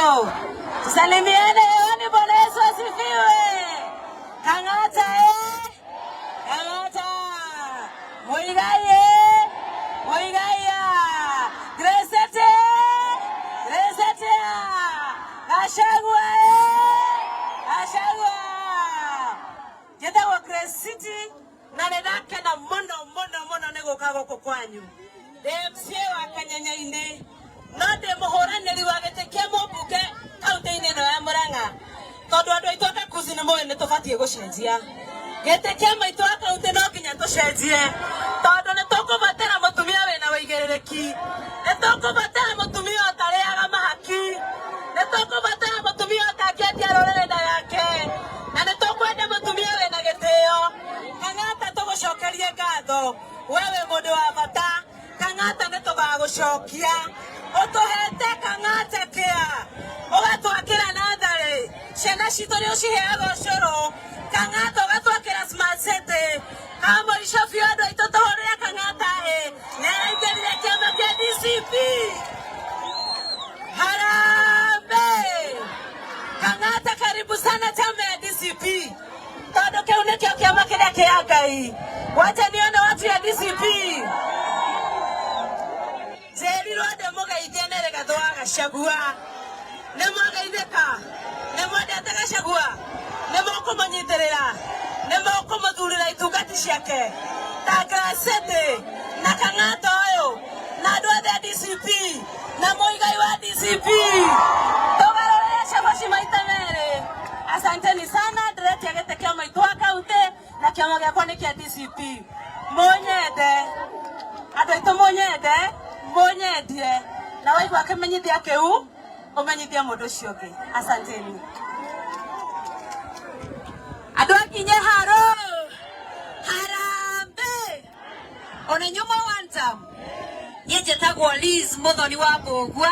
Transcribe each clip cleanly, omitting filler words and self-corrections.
Hamjambo, tusalimiane hewani. Bwana Yesu asifiwe. Kang'ata eh? Kang'ata Muigai eh? Muigai ah. Gresete Gresete ah. Gachagua eh? Gachagua. Njĩtagwo Grace City na nĩ ndakena mũno mũno mũno nĩ gũka gũkũ kwanyu. Ndĩ MCA wa Kanyenya-inĩ no ndĩ mũhũranĩri wa gĩtĩ kĩa mũmbunge kaunti-inĩ ĩno ya Murang'a tondũ andũ aitũ a Kakuzi nĩ moĩ nĩ tũbatiĩ gũcenjia gĩtĩ kĩa maitũ wa kaunti no nginya tũcenjie tondũ nĩ tũkũbatara mũtumia wĩna ũigĩrĩrĩki, nĩ tũkũbatara mũtumia ũtarĩaga mahaki, nĩ tũkũbatara mũtumia ũtangĩendia rũrĩrĩ nda yake, na nĩ tũkwenda mũtumia wĩna gĩtĩo. Kang'ata tũgũcokerie ngatho, we wĩ mũndũ wa bata. Kang'ata nĩ tũgagũcokia, ũtũhete Kang'ata kĩa, ũgatwakĩra natharĩ, ciana citũ nĩ ũciheaga ũcũrũ. Kang'ata ũgatwakĩra smart city. Ha mũico biũ andũ aitũ tũhũrĩre Kang'ata ĩ, nĩ araingĩrire kĩama kĩa DCP. Harambee! Kang'ata karibu sana chama ya DCP. Tondũ kĩu nĩkĩo kĩama kĩrĩa kĩa Ngai. Wacha nione watu ya DCP. Njĩrirwo ndĩmũgeithie nĩ Rigathĩ wa Gachagua. Nĩ mwageithĩka? Nĩ mwendete Gachagua? Nĩ mũkũmũnyitĩrĩra? Nĩ mũkũmũthurĩra itungati ciake ta Grace na Kang'ata ũyũ na andũ othe a DCP na Muigai wa DCP? Tũgarũrĩre cabaci maita merĩ. Asanteni sana, ndĩretia gĩtĩ kĩa maitũ wa kaunti na kĩama gĩakwa nĩ kĩa DCP. Mũnyende andũ aitũ, mũnyende, mũnyendie, na waigua kĩmenyithia kĩu ũmenyithie mũndũ ũcio ũngĩ. Asanteni. Andũ akinye haro harambe ona nyuma one term. Niĩ njĩtagwo Liz Muthoni wa Mbũgua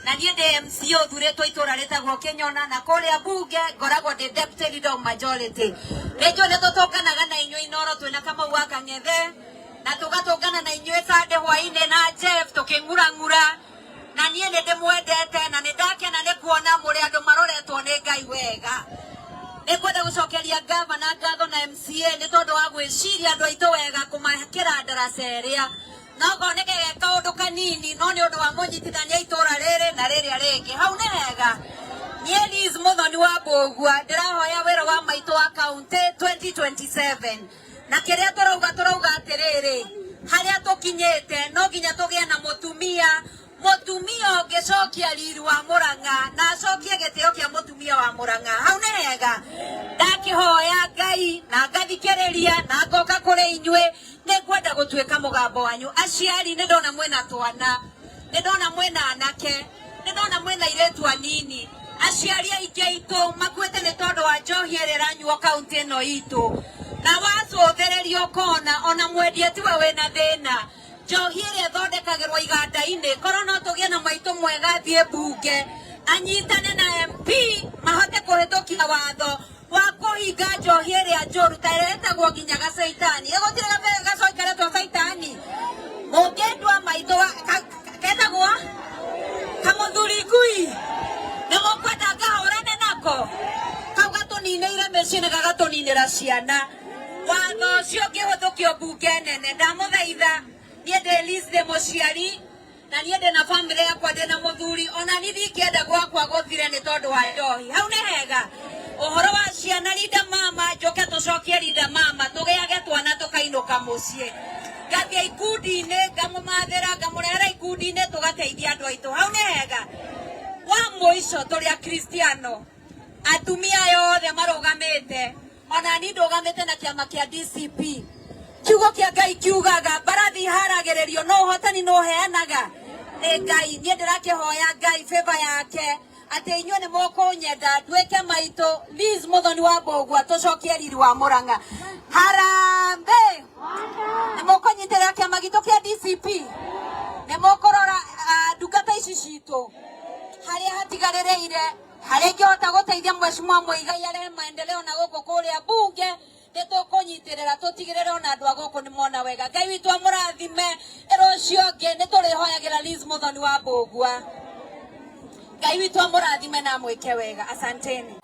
na niĩ ndĩ MCA ũthurĩtwo itũra rĩtagwo Kĩnyona na kũrĩa bunge ngoragwo ndĩ deputy leader of majority. Nĩ njũĩ nĩ tũtũnganaga na inyuĩ Inoro twĩna Kamau wa Kang'ethe na tũgatũngana na inyuĩ Sunday hwainĩ na Jeff tũkĩng'urang'ura na niĩ nĩ ndĩmwendete na nĩ ndakena nĩ kuona mũrĩ andũ maroretwo nĩ Ngai wega. Nĩ ngwenda gũcokeria gavana ngatho na MCA nĩ tondũ wa gwĩciria andũ aitũ wega kũmakĩra ndaraca ĩrĩa no okorwo nĩ ge kaũndũ kanini no nĩ ũndũ wa mũnyitithania itũra rĩrĩ na rĩrĩa rĩngĩ hau nĩ hega. Niĩ Liz Muthoni wa Mbũgua ndĩrahoya wĩra wa maitũ wa kaunti 2027 na kĩrĩa tũrauga tũrauga atĩrĩrĩ, harĩa tũkinyĩte no nginya tũgĩe na mũtumia, mũtumia ũngĩcokia riri wa Murang'a na acokie gĩtĩo kĩa mũtumia wa Murang'a. Hau nĩ hega. Ndakĩhoya Ngai na ngathikĩrĩria na ngoka kũrĩ inyuĩ, nĩ ngwenda gũtuĩka mũgambo wanyu. Aciari nĩ ndona mwĩna twana, nĩ ndona mwĩna anake, nĩ ndona mwĩna airĩtu anini. Aciari aingĩ aitũ makuĩte nĩ tondũ wa njohi ĩrĩa ĩranyuo kaunti ĩno itũ, na wacũthĩrĩria ũkona ona mwendia tiwe wĩna thĩna. Njohi ĩrĩa ĩthondekagĩrwo iganda-inĩ, korwo no tũgĩe na maitũ mwega athiĩ mbunge anyitane na MP mahote kũhĩtũkia watho wa kũhinga njohi ĩrĩa njũru ta ĩrĩa ĩtagwo nginya gacaitani. Ĩgũtirĩ gacoi karetwo caitani, mũngĩndua maitũ ketagwo kamũthuri ngui, nĩ mũkwenda ngahũrane nako? Kau gatũninĩire mĩciĩ na gagatũninĩra ciana. Watho ũcio ũngĩhĩtũkio mbunge nene, ndamũthaitha, niĩ ndĩ Liz, ndĩ mũciari na niĩ ndĩ na bamĩrĩ yakwa, ndĩ na mũthuri, ona niĩ ndingĩenda gwakwa gũthire nĩ tondũ wa njohi. Hau nĩ hega. Ũhoro wa ciana, rinda mama, njũke tũcokie rinda mama, tũgĩage twana tũkainũka mũciĩ. Ngathiĩ ikundi-inĩ ngamũmathĩra, ngamũrehera ikundi-inĩ, tũgateithia andũ aitũ. Hau nĩ hega. Wa mũico, tũrĩ akristiano, atumia aya othe marũgamĩte, ona ni ndũgamĩte na kĩama kĩa DCP. Kiugo kĩa Ngai kiugaga mbarathi iharagĩrĩrio no ũhotani no ũheanaga nĩ Ngai. Niĩ ndĩrakĩhoya Ngai favor yake atĩ inyuĩ nĩ mũkũnyenda nduĩke maitũ Liz Muthoni wa Mbũgua, tũcokie riri wa Murang'a. Harambee! Nĩ mũkũnyitĩrĩra kĩama gitũ kĩa DCP, nĩ mũkũrora ndungata ici citũ harĩa hatigarĩrĩire, harĩa ingĩhota gũteithia Mheshimiwa Muigai arehe maendeleo na gũkũ kũrĩa bunge nĩ tũkũnyitĩrĩra tũtigĩrĩre ona andũ a gũkũ nĩ mona wega. Ngai witũ amũrathime. Ĩrũcio ũngĩ nĩ tũrĩhoyagĩra Liz Muthoni wa Mbũgua. Ngai witũ amũrathime na amwĩke wega. Asanteni.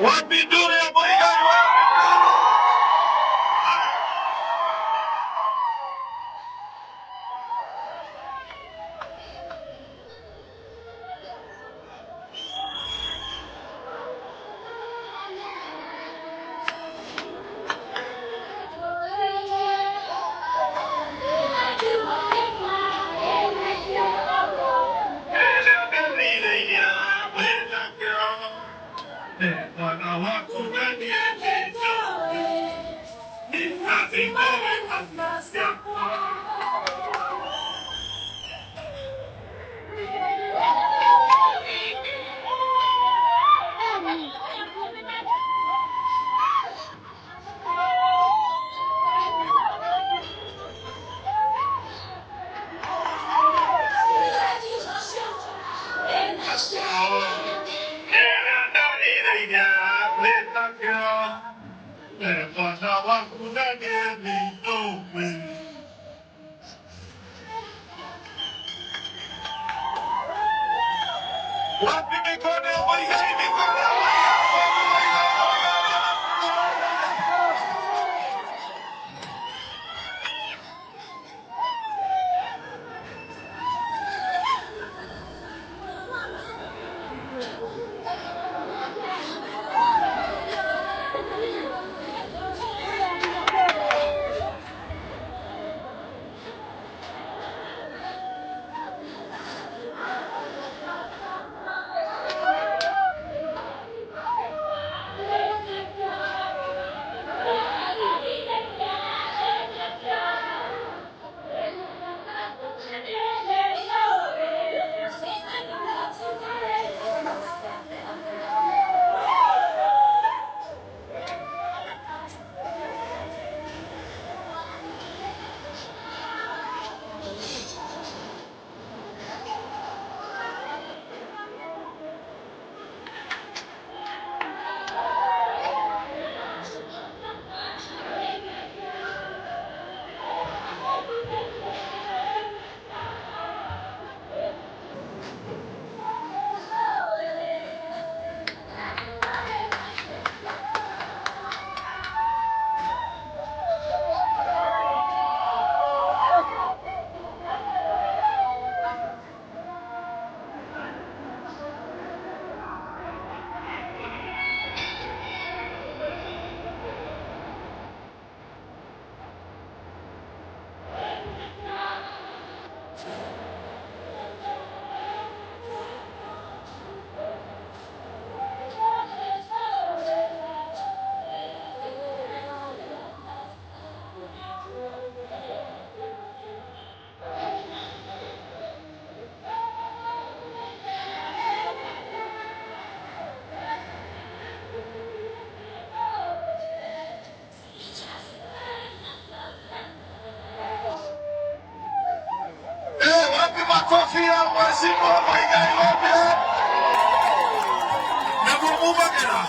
Wapi nduru ya Muigai? Wapi nduru? Wapi mikono ya Muigai? Mikono ya Muigai! Wapi Muigai? Muigai! Wapi makofi ya mheshimiwa Muigai? Wapi? Na mumumagera.